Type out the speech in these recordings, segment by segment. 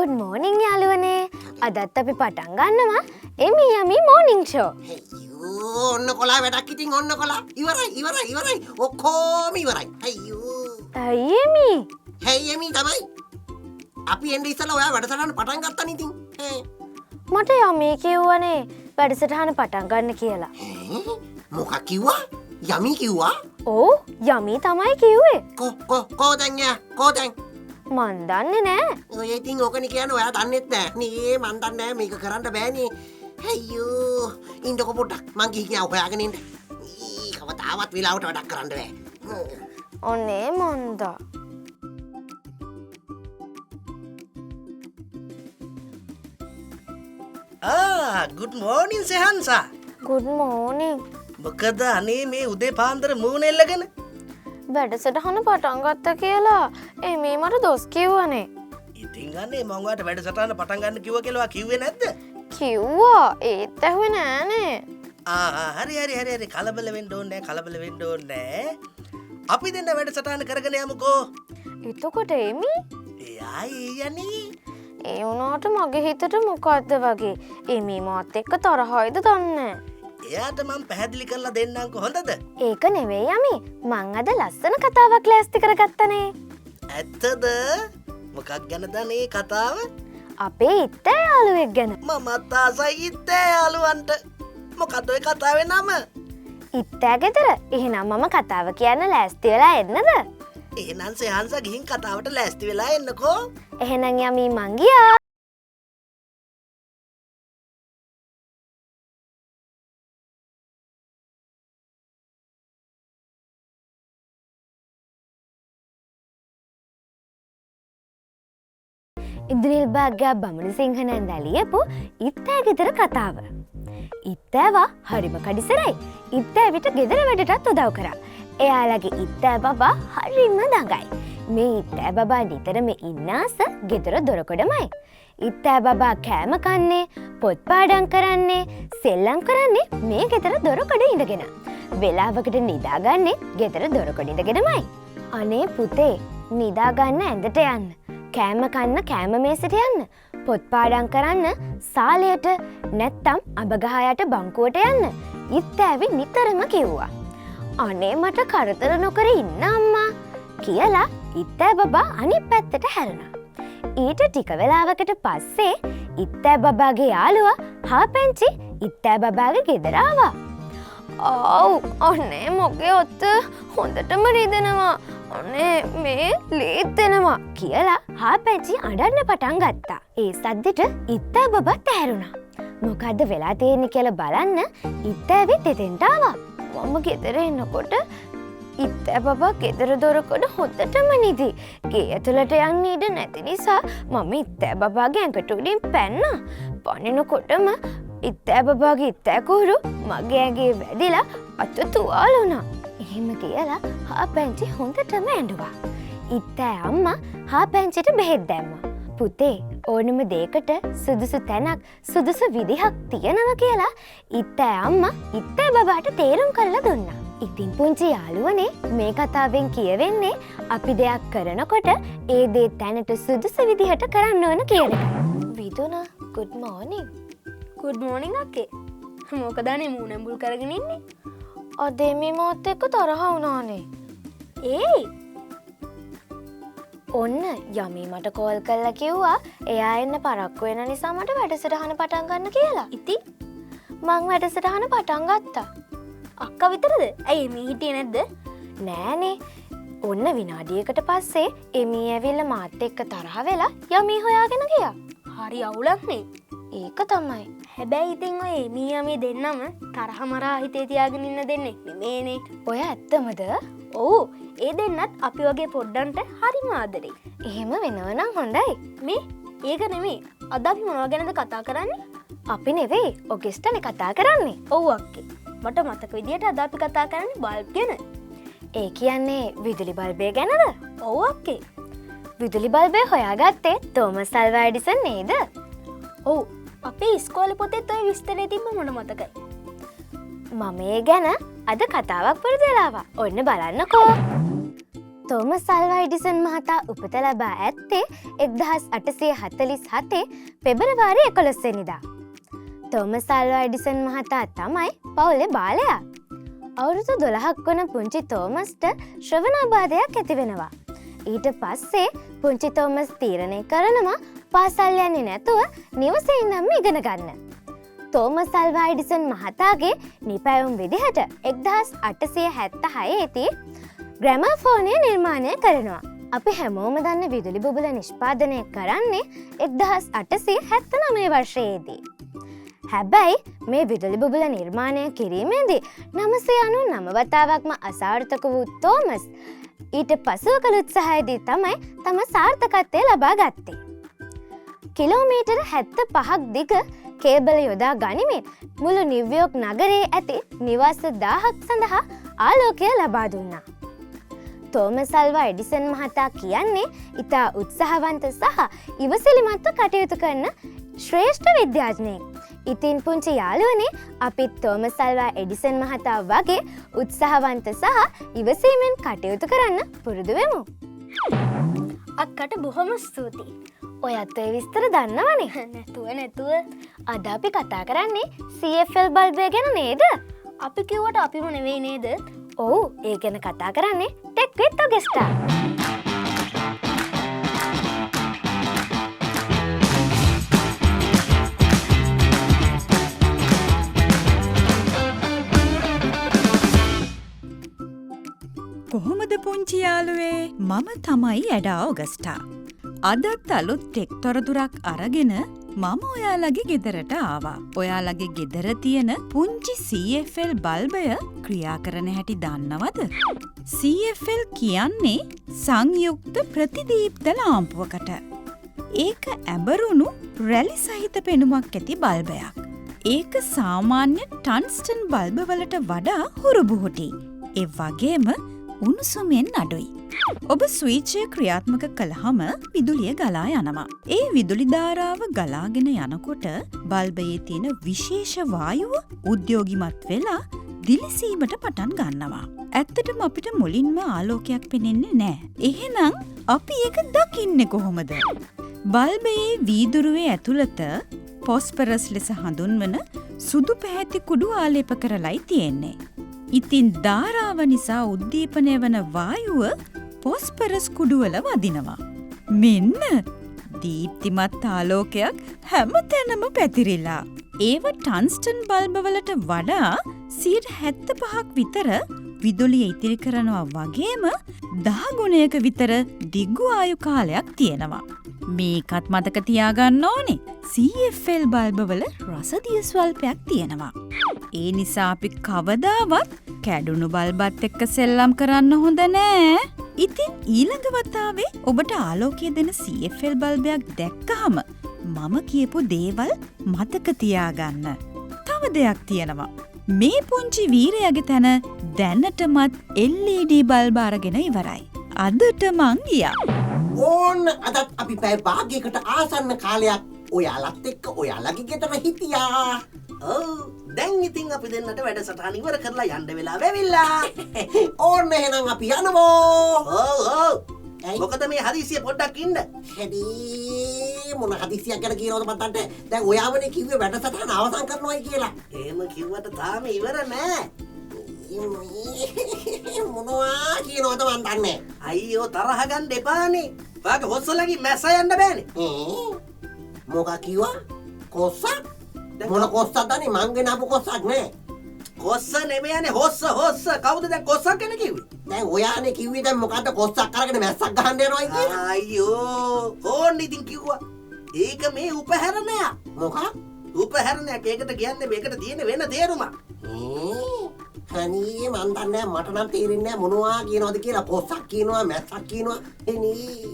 Good morning යාළුවනේ. අදත් අපි පටන් ගන්නවා එමි යමි මෝර්නිං ෂෝ. අයියෝ ඔන්න කොලා වැඩක් ඉතින් ඔන්න කොලා. ඉවරයි ඉවරයි ඉවරයි. ඔක්කොම ඉවරයි. අයියෝ. ඇයි එමි? හැයි එමි තමයි. අපි එන්නේ ඉස්සලා ඔයා වැඩසටහන පටන් ගත්තානේ ඉතින්. මට යමි කිව්වනේ වැඩසටහන පටන් ගන්න කියලා. මොකක් කිව්වා? යමි කිව්වා? ඔව් යමි තමයි කිව්වේ. කො කො කො දැන් යා කො දැන්? මන් දන්නේ නෑ. ඔය ඉතින් ඕකනේ කියන්නේ ඔයා දන්නෙත් නෑ. නේ මන් දන්නේ නෑ මේක කරන්න බෑනේ. අයියෝ ඉන්නකො පොඩ්ඩක් මං ගිහින් ආව හොයාගෙන ඉන්න. ඊ කවදාවත් වෙලාවට වැඩක් කරන්න බෑ. අනේ මන්දා. ආ ගුඩ් මෝර්නින් සෙහන්සා. Good morning. මොකද අනේ මේ උදේ පාන්දර මූණ එල්ලගෙන? වැඩසටහන පටන් ගත්තා කියලා එමේ මට දොස් කිව්වනේ. ඉතින් අනේ මං ඔයාට වැඩසටහන පටන් ගන්න කිව්වා කියලා ඔයා කිව්වේ නැද්ද? කිව්වා ඒත් ඇහුවේ නෑනේ. ආ හරි හරි හරි හරි කලබල වෙන්න ඕනේ නෑ කලබල වෙන්න ඕනේ නෑ. අපි දෙන්න වැඩසටහන කරගෙන යමුකෝ. එතකොට එමි? එයා ඒ යන්නේ. ඒ වුණාට මගේ හිතට මොකද්ද වගේ එමි මාත් එක්ක තරහයිද දන්නේ. එයාට මං පැහැදිලි කරලා දෙන්නම්කෝ හොඳද? ඒක නෙවෙයි යමි. මං අද ලස්සන කතාවක් ලෑස්ති කරගත්තනේ. ඇත්තද? මොකක් ගැනද මේ කතාව? අපේ ඉත්තෑ යාළුවෙක් ගැන. මමත් ආසයි ඉත්තෑ යාළුවන්ට. මොකද්ද ඔය කතාවේ නම? ඉත්තෑ ගෙදර. එහෙනම් මම කතාව කියන්න ලෑස්ති වෙලා එන්නද? එහෙනම් සෙහන්සා ගිහින් කතාවට ලෑස්ති වෙලා එන්නකෝ. එහෙනම් යමි මං ගියා. ඉන්ද්‍රනිල් භාග්‍යා බමුණුසිංහ නන්දා ලියපු ඉත්තෑ ගෙදර කතාව. ඉත්තෑවා හරිම කඩිසරයි. ඉත්තෑ විට ගෙදර වැඩටත් උදව් කරා. එයාලගේ ඉත්තෑ බබා හරිම දඟයි. මේ ඉත්තෑ බබා නිතරම ඉන්න ආස ගෙදර දොරකඩමයි. ඉත්තෑ බබා කෑම කන්නේ, පොත් පාඩම් කරන්නේ, සෙල්ලම් කරන්නේ මේ ගෙදර දොරකඩ ඉඳගෙන. වෙලාවකට නිදාගන්නේ ගෙදර දොරකඩ ඉඳගෙනමයි. අනේ පුතේ නිදාගන්න ඇඳට යන්න. කෑම කන්න කෑම මේසෙට යන්න. පොත් පාඩම් කරන්න සාලයට නැත්තම් අඹ ගහ යට බංකුවට යන්න. ඉත්තෑවි නිතරම කිව්වා. අනේ මට කරදර නොකර ඉන්න අම්මා කියලා ඉත්තෑ බබා අනිත් පැත්තට හැරුණා. ඊට ටික වෙලාවකට පස්සේ ඉත්තෑ බබාගේ යාළුවා හාපැංචි ඉත්තෑ බබාගේ ගෙදර ආවා. ආව් අනේ මගේ අත හොඳටම රිදෙනවා. අනේ මේ ලේත් දෙනවා කියලා හාපැංචි අඬන්න පටන් ගත්තා. ඒ සද්දෙට ඉත්තෑ බබත් ඇහැරුණා. මොකද්ද වෙලා තියෙන්නේ කියලා බලන්න ඉත්තෑවිත් එතෙන්ට ආවා. මම ගෙදර එනකොට ඉත්තෑ බබා ගෙදර දොරකඩ හොඳටම නිදි. ගේ ඇතුළට යන්න ඉඩ නැති නිසා මම ඉත්තෑ බබාගේ ඇඟට උඩින් පැන්නා. පනිනකොටම ඉත්තෑ බබාගේ ඉත්තෑ කුරු මගේ ඇඟේ වැදිලා අත තුවාල වුණා. එහෙම කියලා හාපැංචි හොඳටම ඇඬුවා. ඉත්තෑ අම්මා හාපැංචිට බෙහෙත් දැම්මා. පුතේ ඕනම දෙයකට සුදුසු තැනක් සුදුසු විදිහක් තියෙනවා කියලා ඉත්තෑ අම්මා ඉත්තෑ බබාට තේරුම් කරලා දුන්නා. ඉතින් පුංචි යාළුවනේ මේ කතාවෙන් කියවෙන්නේ අපි දෙයක් කරනකොට ඒ දේ තැනට සුදුසු විදිහට කරන්න ඕන කියන එකයි. Viduna good morning. Good morning අක්කේ. මොකද අනේ මූණ ඇඹුල් කරගෙන ඉන්නේ? අද මේ මාත් එක්ක තරහ වුණානේ. ඒයි ඔන්න යමි මට කෝල් කරලා කිව්වා එයා එන්න පරක්කු වෙන නිසා මට වැඩසටහන පටන් ගන්න කියලා. ඉතින් මං වැඩසටහන පටන් ගත්තා. අක්කා විතරද? ඇයි එමි හිටියේ නැද්ද? නෑනේ. ඔන්න විනාඩියකට පස්සේ එමි ඇවිල්ලා මාත් එක්ක තරහ වෙලා යමි හොයාගෙන ගියා. හරි අවුලක් නේ. ඒක තමයි. හැබැයි ඉතින් ඔය එමි යමි දෙන්නම තරහ මරා හිතේ තියාගෙන ඉන්න දෙන්නෙක් නෙමේනේ. ඔය ඇත්තමද? ඔව් ඒ දෙන්නත් අපි වගේ පොඩ්ඩන්ට හරිම ආදරෙයි. එහෙම වෙනව නම් හොඳයි. මේ ඒක නෙමෙයි. අද අපි මොනවා ගැනද කතා කරන්නේ? අපි නෙවෙයි ඔගෙස්ටනේ කතා කරන්නේ. ඔව් අක්කේ. මට මතක විදියට අද අපි කතා කරන්නේ බල්බ් ගැන. ඒ කියන්නේ විදුලි බල්බය ගැනද? ඔව් අක්කේ. විදුලි බල්බය හොයාගත්තේ තෝමස් ඇල්වා එඩිසන් නේද? ඔව්. අපේ ඉස්කෝලේ පොතේත් ඔය විස්තරේ තිබ්බ මට මතකයි. මම ඒ ගැන අද කතාවක් පුරුදු වෙලා ආවා. ඔන්න බලන්නකෝ. තෝමස් අල්වා එඩිසන් මහතා උපත ලබා ඇත්තේ 1847 පෙබරවාරි 11 වෙනිදා. තෝමස් අල්වා එඩිසන් මහතා තමයි පවුලේ බාලයා. අවුරුදු 12ක් වන පුංචි තෝමස්ට ශ්‍රවණාබාධයක් ඇති වෙනවා. ඊට පස්සේ පුංචි තෝමස් තීරණය කරනවා පාසල් යන්නේ නැතුව නිවසේ ඉඳන්ම ඉගෙන ගන්න. තෝමස් අල්වා එඩිසන් මහතාගේ නිපැයුම් විදිහට 1876 දී ග්‍රැමෆෝනය නිර්මාණය කරනවා. අපි හැමෝම දන්න විදුලි බුබුල නිෂ්පාදනය කරන්නේ 1879 වර්ෂයේදී. හැබැයි මේ විදුලි බුබුල නිර්මාණය කිරීමේදී 999 වතාවක්ම අසාර්ථක වූ තෝමස් ඊට පසුව කළ උත්සාහයේදී තමයි තම සාර්ථකත්වය ලබා ගත්තේ. කිලෝමීටර 75ක් දිග කේබල යොදා ගනිමින් මුළු නිව්යෝක් නගරයේ ඇති නිවාස 1000ක් සඳහා ආලෝකය ලබා දුන්නා. තෝමස් අල්වා එඩිසන් මහතා කියන්නේ ඉතා උත්සාහවන්ත සහ ඉවසිලිමත්ව කටයුතු කරන ශ්‍රේෂ්ඨ විද්‍යාඥයෙක්. ඉතින් පුංචි යාළුවනේ, අපිත් තෝමස් අල්වා එඩිසන් මහතා වගේ උත්සාහවන්ත සහ ඉවසීමෙන් කටයුතු කරන්න පුරුදු වෙමු. අක්කට බොහොම ස්තුතියි. ඔයත් ඔය විස්තර දන්නවනේ. නැතුව නැතුව. අද අපි කතා කරන්නේ CFL බල්බය ගැන නේද? අපි කිව්වට අපිම නෙවෙයි නේද? ඔව්, ඒ ගැන කතා කරන්නේ ටෙක් විත් ඔගෙස්ටා. කොහොමද පුංචි යාළුවේ? මම තමයි ඇඩා ඔගස්ටා. අදත් අලුත් ටෙක් තොරතුරක් අරගෙන මම ඔයාලගේ ගෙදරට ආවා. ඔයාලගේ ගෙදර තියෙන පුංචි CFL බල්බය ක්‍රියා කරන හැටි දන්නවද? CFL කියන්නේ සංයුක්ත ප්‍රතිදීප්ත ලාම්පුවකට. ඒක ඇඹරුණු රැලි සහිත පෙනුමක් ඇති බල්බයක්. ඒක සාමාන්‍ය ටන්ස්ටන් බල්බවලට වඩා හුරුබුහුටි. ඒ වගේම උණුසුමෙන් අඩුයි. ඔබ ස්විච් එක ක්‍රියාත්මක කළහම විදුලිය ගලා යනවා. ඒ විදුලි ධාරාව ගලාගෙන යනකොට බල්බයේ තියෙන විශේෂ වායුව උද්‍යෝගිමත් වෙලා දිලිසීමට පටන් ගන්නවා. ඇත්තටම අපිට මුලින්ම ආලෝකයක් පෙනෙන්නේ නෑ. එහෙනම් අපි ඒක දකින්නේ කොහොමද? බල්බයේ වීදුරුවේ ඇතුළත පොස්පරස් ලෙස හඳුන්වන සුදු පැහැති කුඩු ආලේප කරලයි තියෙන්නේ. ඉතින් ධාරාව නිසා උද්දීපනය වන වායුව පොස්පරස් කුඩුවල වදිනවා. මෙන්න දීප්තිමත් ආලෝකයක් හැම තැනම පැතිරිලා. ඒව ටන්ස්ටන් බල්බවලට වඩා 75% විතර විදුලිය ඉතිරි කරනවා වගේම 10 ගුණයක විතර දිගු ආයු කාලයක් තියෙනවා. මේකත් මතක තියාගන්න ඕනේ. CFL බල්බවල රසදිය ස්වල්පයක් තියෙනවා. ඒ නිසා අපි කවදාවත් කැඩුණු බල්බත් එක්ක සෙල්ලම් කරන්න හොඳ නෑ. ඉතින් ඊළඟ වතාවේ ඔබට ආලෝකය දෙන CFL බල්බයක් දැක්කහම මම කියපු දේවල් මතක තියාගන්න. තව දෙයක් තියෙනවා. මේ පුංචි වීරයාගේ තැන දැනටමත් LED බල්බ අරගෙන ඉවරයි. අදට මං ගියා. ඕන්න අදත් අපි පැය භාගයකට ආසන්න කාලයක් ඔයාලත් එක්ක ඔයාලගේ ගෙදර හිටියා. ඔව්, දැන් ඉතින් අපි දෙන්නට වැඩසටහන ඉවර කරලා යන්න වෙලාව ඇවිල්ලා. ඕන්න එහෙනම් අපි යනවා. ඔව් ඔව්. මොකද මේ හදිසිය පොඩ්ඩක් ඉන්න. හැදී මොන හදිසියක් ගැන කියනවද මන් දන්නේ. දැන් ඔයාමනේ කිව්වේ වැඩසටහන අවසන් කරනවායි කියලා. එහෙම කිව්වට තාම ඉවර නෑ. මොනවා කියනවද මන් දන්නේ. අයියෝ තරහ ගන්න එපානේ. ඔයාගේ හොස්සලගේ මැස්ස යන්න බෑනේ. මොකක් කිව්වා? කොස්සක්? මොන කොස්සක්ද අනේ මං ගෙනාපු කොස්සක් නෑ. කොස්ස නෙමෙයි අනේ හොස්ස හොස්ස. කවුද දැන් කොස්සක් ගැන කිව්වේ? දැන් ඔයානේ කිව්වේ දැන් මොකද්ද කොස්සක් අරගෙන මැස්සක් ගහන්න යනවායි කියලා. අයියෝ ඕන්න ඉතින් කිව්වා. ඒක මේ උපහැරණයක්. මොකක්? උපහැරණයක්. ඒකට කියන්නේ මේකට තියෙන වෙන තේරුමක්. අනේ මන් දන්නේ නෑ, මට නම් තේරෙන්නේ නෑ මොනවා කියනවද කියලා. කොස්සක් කියනවා මැස්සක් කියනවා. එනේ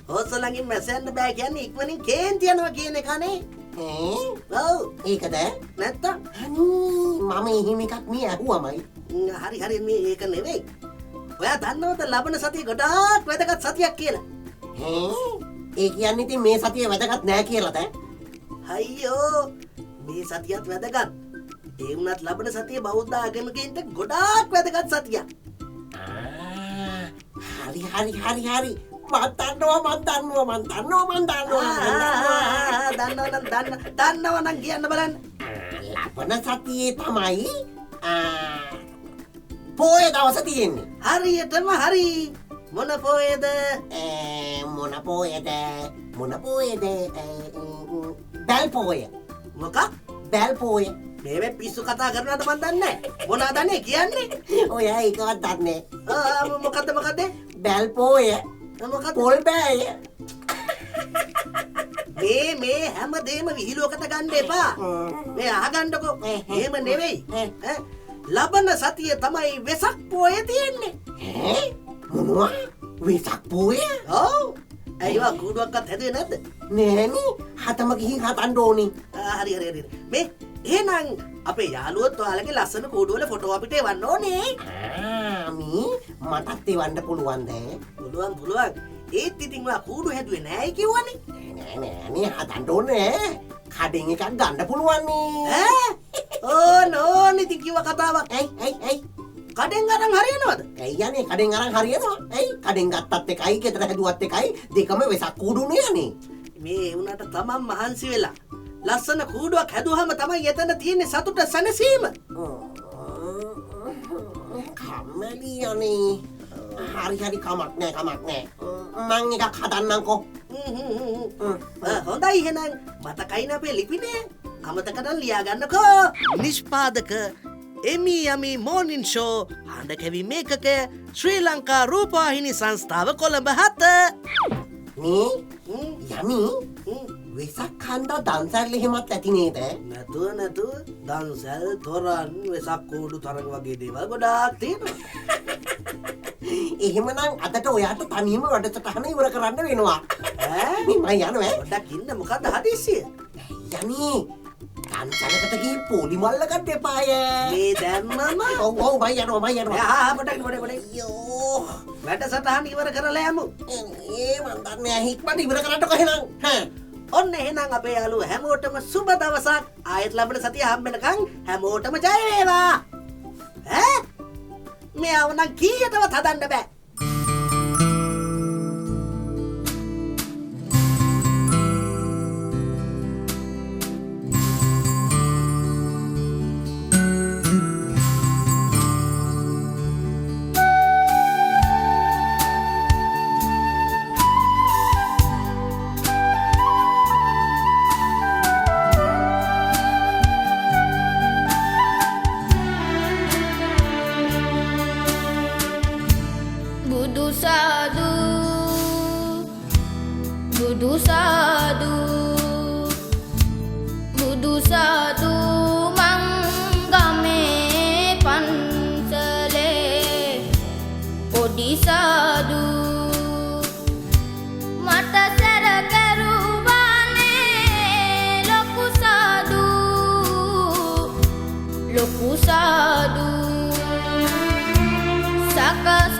හොස්ස ළඟින් මැස්ස යන්න බෑ කියන්නේ ඉක්මනින් කේන්ති යනවා කියන එක නේ. ඔව් ඒකද? නැත්තම් අනේ මම එහෙම එකක් මේ ඇහුවමයි. හරි හරි මේ ඒක නෙවෙයි. ඔයා දන්නවද ලබන සතිය ගොඩාක් වැදගත් සතියක් කියලා? ඒ කියන්නේ ඉතින් මේ සතිය වැදගත් නෑ කියලාද? අයියෝ මේ සතියත් වැදගත්. ඒ වුණත් ලබන සතිය බෞද්ධ ආගමිකයින්ට ගොඩාක් වැදගත් සතියක්. හරි හරි හරි හරි හරි. මං දන්නවා මං දන්නවා මං දන්නවා මං දන්නවා. දන්නව නම් දන්නව නම් කියන්න බලන්න. ලබන සතියේ තමයි පෝය දවස තියෙන්නේ. හරියටම හරි. මොන පෝයද? මොන පෝයද? මොන පෝයද? බැල් පෝය. මොකක්? බැල් පෝය. මේ පිස්සු කතා කරනවද මන් දන්නේ නැහැ. මොනවද අනේ කියන්නේ? ඔයා ඒකවත් දන්නේ නැහැ. මොකද්ද මොකද්ද? බැල් පෝය. මොකද්ද? පොල් බෑය. මේ මේ හැමදේම විහිළුවකට ගන්න එපා. මේ අහගන්නකෝ. එහෙම නෙවෙයි. ඈ ලබන සතිය තමයි වෙසක් පෝය තියෙන්නේ. ඈ මොනවා? වෙසක් පෝය? ඔව්. ඇයි වා කූඩුවක්වත් හැදුවේ නැද්ද? නෑනේ. හතම ගිහින් හතන්න ඕනේ. හරි හරි හරි. මේ එහෙනම් අපේ යාළුවොත් ඔයාලගේ ලස්සන කූඩුවල ෆොටෝ අපිට එවන්න ඕනේ. මේ මටත් එවන්න පුළුවන්ද? පුළුවන් පුළුවන්. ඒත් ඉතින් ඔයා කූඩු හැදුවේ නෑයි කිව්වනේ. නෑ නෑ නේ හදන්න ඕනේ. කඩෙන් එකක් ගන්න පුළුවන් නේ. ඈ? ඕන ඕන ඉතින් කිව්ව කතාවක්. ඇයි ඇයි ඇයි? කඩෙන් අරන් හරියනවද? ඇයි යන්නේ කඩෙන් අරන් හරියනවා. ඇයි කඩෙන් ගත්තත් එකයි ගෙදර හැදුවත් එකයි දෙකම වෙසක් කූඩුනේ යන්නේ. මේ ඒ වුණාට තමන් මහන්සි වෙලා ලස්සන කූඩුවක් හැදුවාම තමයි එතන තියෙන්නේ සතුට සැනසීම. කම්මැලි යන්නේ. හරි හරි කමක් නෑ කමක් නෑ. මං එකක් හදන්නම්කෝ. හොඳයි එහෙනම් මතකයිනේ අපේ ලිපිනේ. අමතක නම් ලියා ගන්නකෝ. නිෂ්පාදක එමි යමි මෝර්නින් ෂෝ හඬ කැවීම් ඒකකය ශ්‍රී ලංකා රූපවාහිනී සංස්ථාව කොළඹ 7. මේ යමි වෙසක් හන්දා දන්සැල් එහෙමත් ඇති නේද? නැතුව නැතුව දන්සැල් තොරන් වෙසක් කූඩු තරඟ වගේ දේවල් ගොඩාක් තියෙනවා. එහෙමනම් අදට ඔයාට තනියම වැඩසටහන ඉවර කරන්න වෙනවා. ඈ මේ මං යනවා ඈ. පොඩ්ඩක් ඉන්න මොකද්ද හදිස්සිය? යමි දන්සලකට ගිහින් පොලි මල්ල ගන්න එපාය. මේ දැම්මම ඔව් ඔව් මං යනවා මං යනවා. ආ පොඩ්ඩක් පොඩ්ඩක් පොඩ්ඩක්. අයියෝ වැඩසටහන ඉවර කරලා යමු. ඒ මං දන්නේ නෑ හික්මන්ට ඉවර කරන්නකො එහෙනම්. හා ඔන්න එහෙනම් අපේ යාළුවෝ හැමෝටම සුබ දවසක්. ආයෙත් ලබන සතිය හම්බ වෙනකන් හැමෝටම ජය වේවා. ඈ මෙයාව නම් කීයටවත් හදන්න බෑ. බුදු සාදු බුදු සාදු මං ගමේ පන්සලේ පොඩි සාදු මට සැර කරුවානේ ලොකු සාදු ලොකු සාදු සකස්